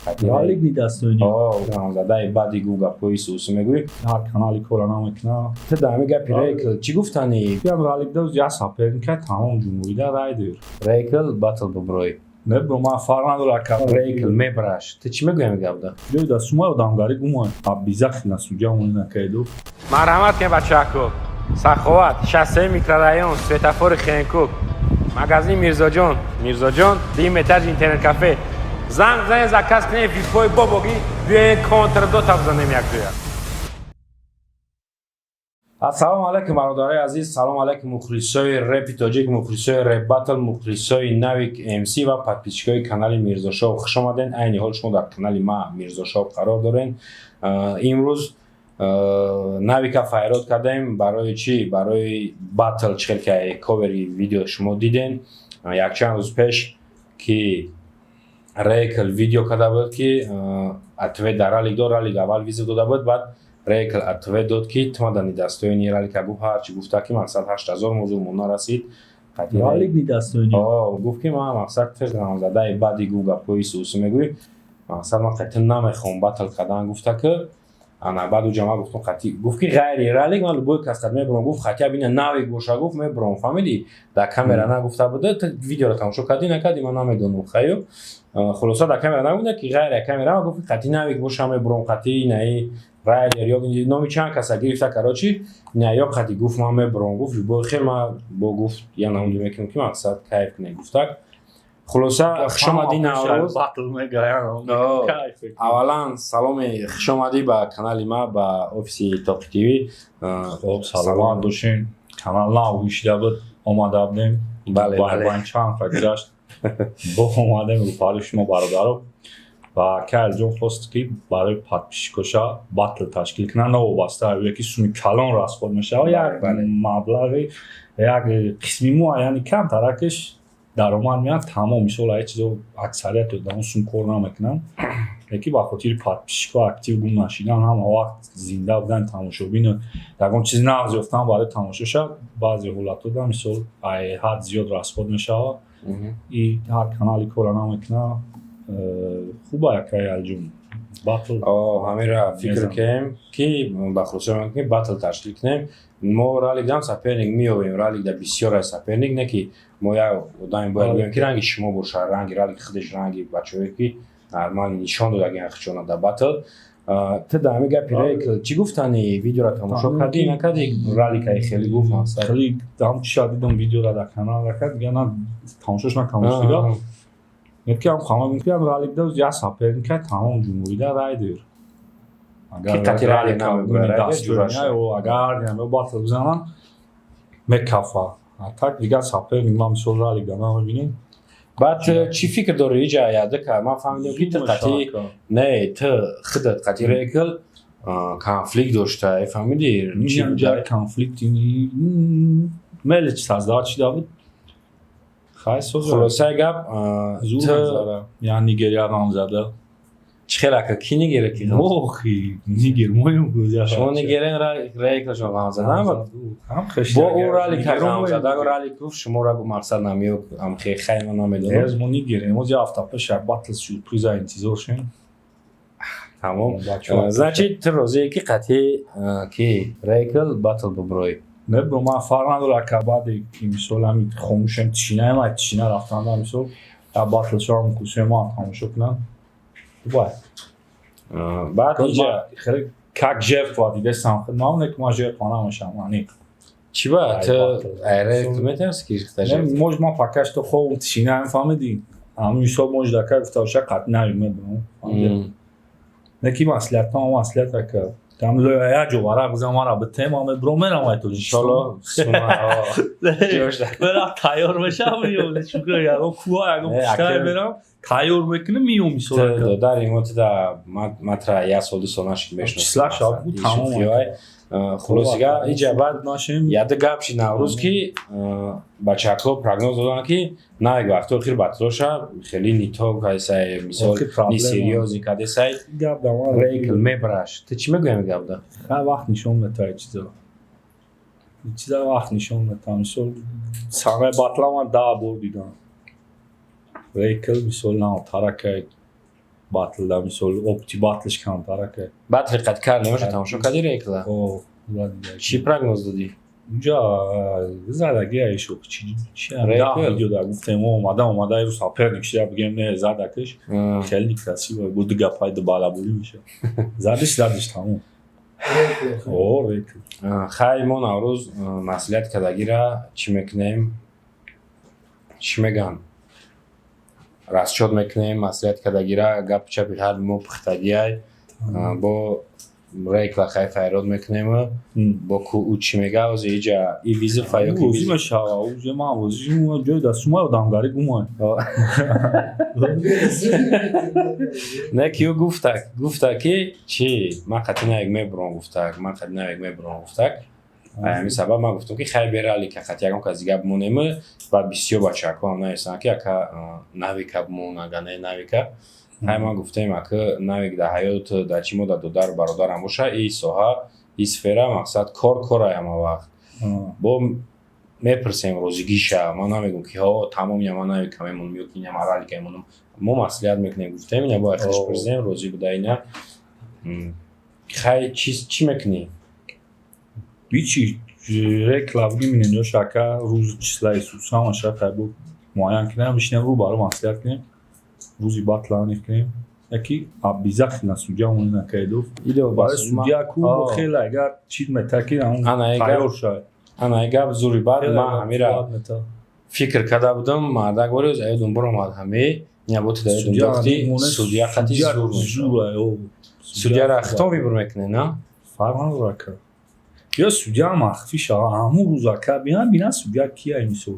Ралик недостоин. Задаи баъди гу гапҳои сусу мегӯӣ. Ҳар канали кора намекунад. Ту дар ҳамин гапи Рейкл чӣ гуфтанӣ? Ям ралик да як соперника тамом ҷумҳурида райдер. Рейкл батл буброй. Не, бро, ман фарқ надорад ка. Рейкл мебраш. Ту чӣ мегӯӣ ҳамин гапда? Ҷой да сумай одамгарӣ гумай. Абизахи насуҷа монӣ накайду. Марҳамат кунед, бачаҳако. Саховат, 63 микрорайон, светофори Хенкук. Магазин Мирзоҷон. Мирзоҷон, дуюм этаж, интернет кафе. Занг занед, заказ кунед, випои бобогӣ, биёед контр дота бизанем якҷоя. Ассалому алайкум, бародарои азиз, салому алайкум, мухлисои репи тоҷик, мухлисои реп батл, мухлисои Навик МС ва подписчикои канали Мирзошов. Хуш омаден. Айни ҳол шумо дар канали ма Мирзошов қарор дорен. Имрӯз Навика файрод кардаем. Барои чӣ? Барои батл. Чӣ хел ки ковери видео шумо диден, якчанд рӯз пеш ки Рейкл видео карда буд, ки ответ дар ралик дод. Ралик аввал вызов дода буд, баъд Рейкл ответ дод, ки ту мада недостоин ралика. Гуфт, ҳарчи гуфта, ки мақсад 8000 мозур мо нарасид. Ралик недостоин. Гуфт, ки ман мақсад ту ғамзадаи, баъди гу гапҳои сусу мегӯӣ, мақсад ман қатъи намехоҳам батл кардан, гуфта ки. Ана баъд ӯ ҷамъа гуфтум, қатъи гуфт, ки ғайри ралик ман любой кас қад мебурам, гуфт, хотя бина навик боша, гуфт, мебурам. Фаҳмидӣ, дар камера нагуфта буда. Ту видеоро тамошо кардӣ, накардӣ, ман намедонам. Хаю, хулоса, дар камера нагуфта, ки ғайри камера гуфт, қатъи навик боша мебурам, қатъи наи райлер ё номи чанд каса гирифта. Короче, на ё қатъи гуфт, ман мебурам, гуфт, любой хел ман бо гуфт, я намуди мекунам, ки мақсад кайф кунем, гуфтак. Хулоса, хушомадӣ, Наврӯз. Аввалан саломи, хушомадӣ ба канали ма, ба офиси Тоқи ТВ. Саломат бошен. Канал нав ишида буд, омада будем. Бале. Чанд ха гузашт, бо омадем рӯпаҳлӯи шумо, бародаро. Ва Каилҷон хост, ки барои подписчикоша батл ташкил кунад, новобаста ки суми калон расход мешавад, як маблағи як қисми муайяни камтаракаш даромад меяд, тамом. Мисол, ай чизо аксарияти одамо сум кор намекунанд, лекин ба хотири подписчико актив гум нашидан, ҳама вақт зинда будани тамошобину ягон чизи нағз ёфтан барои тамошоша, баъзе ҳолатҳо, мисол, ай ҳад зиёд расход мешавад и ҳар канали кора намекунад. Хуба, якай Алҷум, батл. Ҳамира фикр кунем, ки ба хулоса ки батл ташкил кунем. Мо ралик дам соперник меёбем, ралик да бисёр ай соперник, не ки мо як одаме бояд гӯем, ки ранги шумо боша, ранги ралик худаш, ранги бачаҳое, ки нормально нишон додагиан худшона дар батл. Ту дар ҳамин гапи Рейкл чӣ гуфтани? Видеоро тамошо кардӣ, накардӣ? Раликаи хеле гуфт, мақсад. Хеле ҳам чиша дидам, видеоро дар канал ракад, дига на тамошош накардам. Дига ки ҳам хама гуфт, ки ралик да як соперника тамом ҷумҳурида райдер. Агар батл бизананд, мекафа. Так дигар соперник ман мисол ралик да намебинем. Баъд чӣ фикр дорӣ иҷа ядика? Ман фаҳмидам, ки ту қатъи не, ту худат қатъи Рейкл конфликт дошта, фаҳмидӣ? Конфликт меле создавать шида буд. Хай, соз. Хулосаи гап. Я Нигерия рамзада. Чӣ хел, ака, ки Нигера, ки? Охи, нигер моем. Шумо нигерен, Рейкл шумо ғамзадан бо ӯ ралик ғамзада, ралик гуфт, шуморо мақсад намеёб, амхе хайма намедонам. Мо нигерем, оз як ҳафта пеш як батл сюрприза интизор шем. Тамом, значит, ту розие, ки қатъи ки Рейкл батл буброӣ? Не, бро, ман фарқ надорад, ка баъде ки мисол ҳами хомӯшем, тишинаем, ай тишина рафтанда, мисол, як батл шавам, курсием, ман тамошо кунам, хубай. Баъд иҷа хеле как жертва дидесам, намоне ки ман жертва намешавам, аниқ. Чӣ ба ту айре метарси, ки Может, ман пока что хобам, тишинаем, фаҳмидӣ, ҳамин ҳисоб может ака гуфта боша, қатъи намедонам, не ки маслиҳат, маслиҳат, ака, там як ҷо варақ бизан, мара битем, ман мебурам, мерам ай Тоҷикистон. Мерам, тайёр мешавам, ягон кӯҳа, ягон пуштае мерам, тайёр мекунам, миём, мисол. Дар имо туда матра як сол, 2 сол нашид. Мешносам, тамом. Хулосига, иҷа баъд яда гап шид, Наврӯз, ки бачаҳо прогноз доданд, ки на як вақто охир батлоша хеле нито кайсай, мисол, несерьёзный кадесай, Рейкл мебараш. Ту чӣ мегӯям гапда? Вақт нишон метавад чизо, чиза вақт нишон метавад. Мисол, самаи батла ман 10 бор дидам. Рейкл, мисол, на таракай. Батлда, мисол, опыти батлш камтара ка. Батли қад кар немоша, тамошо кардӣ рекла? О. Чӣ прогноз додӣ? Унҷа задаги айшо чи видео да гуфтем, омада омада иру соперник шуда, бигем, не задакаш хеле некрасиво буд, гапай ду балабулӣ меша. Задиш, задиш, тамом. О, рекл. Хай, мо Наврӯз маслиҳат кардагира чӣ мекунем, чӣ мегӯянд, расчёт мекунем. Маслиҳат кардагира гапи чапи ҳар мо пухтагиай бо рекла. Хай, файрод мекунем бо ку ӯ чӣ мега ози иҷа и виза фаё. Ки мешава уҷа, ман озӣ ҷои дастума одамгарӣ гумай. Не, ки ӯ гуфта ки чӣ, ман қатъи навик мебурам, гуфтак, ман қатъи навик мебурам, гуфтак. Ҳамин сабаб ман гуфтам, ки хай, берали ка қатъи ягон кас дига бимонем. Баъд бисёр бачаҳако ҳам нависанд, ки ака, навика бимон, ага не навика. Хай, ман гуфтем, ака, навик дар ҳаёт, дар чӣ мо дар додару бародарам боша, и соҳа, и сфера, мақсад, кор корай ҳама вақт. Бо мепурсем розигиша. Ман намегӯм, ки ҳо, тамом, ина ман навика мемонам ё ки ина ман ралика мемонам. Мо маслиҳат мекунем, гуфтем, ина бояд худш пурсем, розӣ буда ина. Хай, чӣ мекунӣ? Ҳичи, рекла бигим, инҷо шака рӯз числаи сусама шака бу муайян кунем, бишинем, рӯ баро маслиҳат кунем, рӯзи батла аниқ кунем. Яки обязательно судья он накайдов. Барои судья ку хеле агар чиз метаки, тайёр шавад. Ана гап зури. Баъд ман ҳамира фикр карда будам, мардак вори аёдум биромад, ҳаме ина боти даёдум дохти судья қати зур. Судьяра хитон выбор мекунед, на? Фарқ надорад, ка ё судья махфӣ шава, ҳамун рӯз ака бина, бина судья кия. Мисол,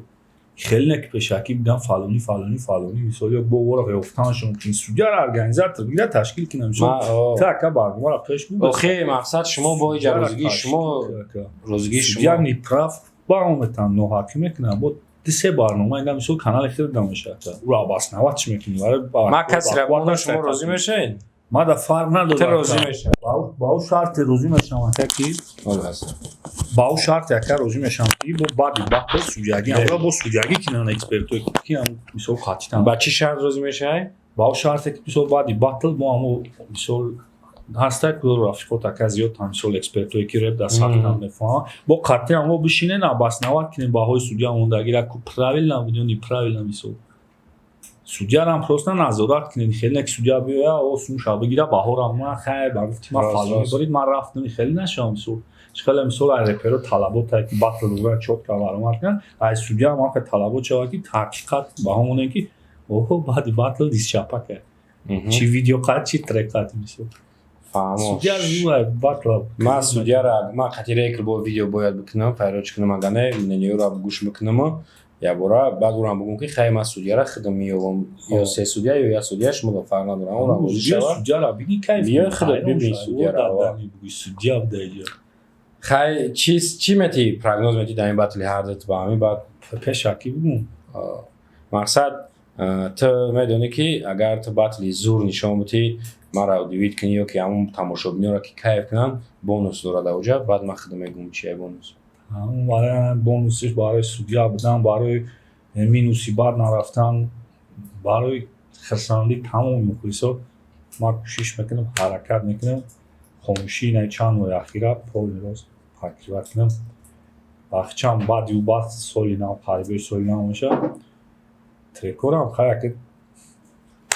хеле не ки пешакӣ бигам фалонӣ, фалонӣ, фалонӣ, мисол, ё бо вора ёфтанашон мумкин. Судьяра организатор бигира, ташкил кунам, мисол, та ака барномаро пеш. Охе, мақсад, шумо бо иҷа розигии шумо, розигии шумо. Судья неправ баометан, ноҳақӣ мекунам, бо ду-се барнома ина, мисол, канали хеле да мешавад, уро обосновать чӣ мекунӣ? Ман касира бимонам, шумо розӣ мешавед? Ма да фарқ надорад. Ту розӣ мешавӣ? Ба ӯ шарте розӣ мешавам, ака, ки ба ӯ шарте, ака, розӣ мешавам, ки бо баъди батл судьягӣ амра бо судьягӣ кинан экспертое, ки мисол, қатитан. Ба чӣ шарт розӣ мешавӣ? Ба ӯ шарте, ки, мисол, баъди батл мо ҳамо, мисол, ҳастай ку рафиқот, ака, зиёд там, мисол, экспертое, ки реп дар сахтам мефаҳманд, бо қатъи ҳамо бишинен, обосновать кунем баҳои судья мондагира ку правильно буд ё неправильно. Мисол, судьярам просто назорат кунед, хеле не ки судья биёя, о, сумша бигира, баҳорам ман хайр ба гуфти ман фалонӣ борид, ман рафтам, хеле нашавам. Мисол, хеле, мисол, ай реперо талабот ки батл ура чётко баромад кунад, ай судья ам ҳам талабот шавад, ки ҳақиқат баҳо монем, ки оҳо, баъди батл дисчапа кард, чи видео қад, чи трек қад, мисол. Судья батл. Ман судьяра, ман қатъи рекл бо видео бояд бикунам, файроч кунам, ага не нениёра гӯш бикунам якбора, баъд урам бугум, ки хай, ман судьяра худам меёвам, ё се судья, ё як судья, шумо фарқ надорам, урам розӣ шава. Судьяра бини, кайф. Биё, худат бибин судьяра. Судья буда. Хай, чӣ метӣ, прогноз метӣ дар ин батли ҳардат ба ҳамин баъд? Пешакӣ бугум. Мақсад, ту медонӣ, ки агар ту батли зур нишон бутӣ, маро удивить кунӣ ё ки ҳамун тамошобинёро ки кайф кунанд, бонус дорад ауҷа. Баъд ман худам мегӯм, чия бонус. Бонусиш барои судья будан, барои минуси бад нарафтан, барои хирсандии тамоми мухлисо ман кӯшиш мекунам, ҳаракат мекунам, хомӯшии инаи чанд моҳи ахира полный рост покрывать кунам. Вақт баъди ӯ баъд соли нав, қарибои соли нав мешавад, трекорам хай ака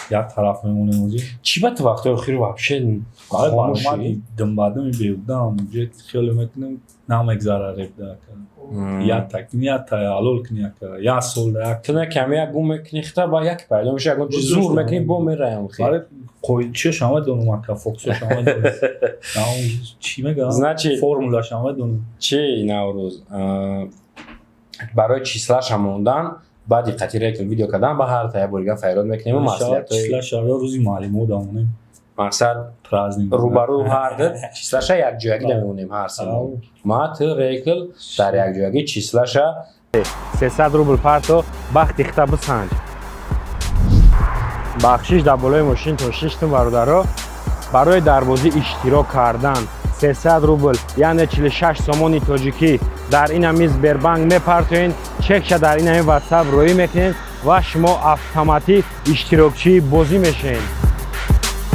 як тараф мемонем озӣ. Чӣ ба ту вақтҳои охир вообще? Хомӯши думбадуми беҳудаам, уҷа хеле мекунам, намегзара репда, як так ята ҳалол кунӣ, ака, як сол да як. Ту на ками як гум мекунӣ хита, ба як пайдо меша, ягон чиз зур мекунӣ, бо мераям. Барои чиаш медонам, ака, фокусош медонам, чӣ мегӯям. Значит, формулаш медонам. Чӣ, Наврӯз, барои числаша мондан, баъди қатъи рекл видео кардан, ба ҳар та як бори файрод мекунем. Числаша рӯзи маълимо дамонем. Мақсад, праздник. Рӯбарӯ ҳарду числаша якҷоягӣ намемонем, ҳар симо ма ту рекл дар якҷоягӣ числаша. 300 рубл парто, бахти хита бисанҷ. Бахшиш, дар болои мошинтон шиштум, бародаро. Барои дар бозӣ иштирок кардан 300 рубл, яъне 46 сомони тоҷикӣ, дар ин ҳами Сбербанк мепартоен, чекша дар ин ҳами Ватсап роӣ мекунед ва шумо автоматӣ иштирокчии бозӣ мешавед.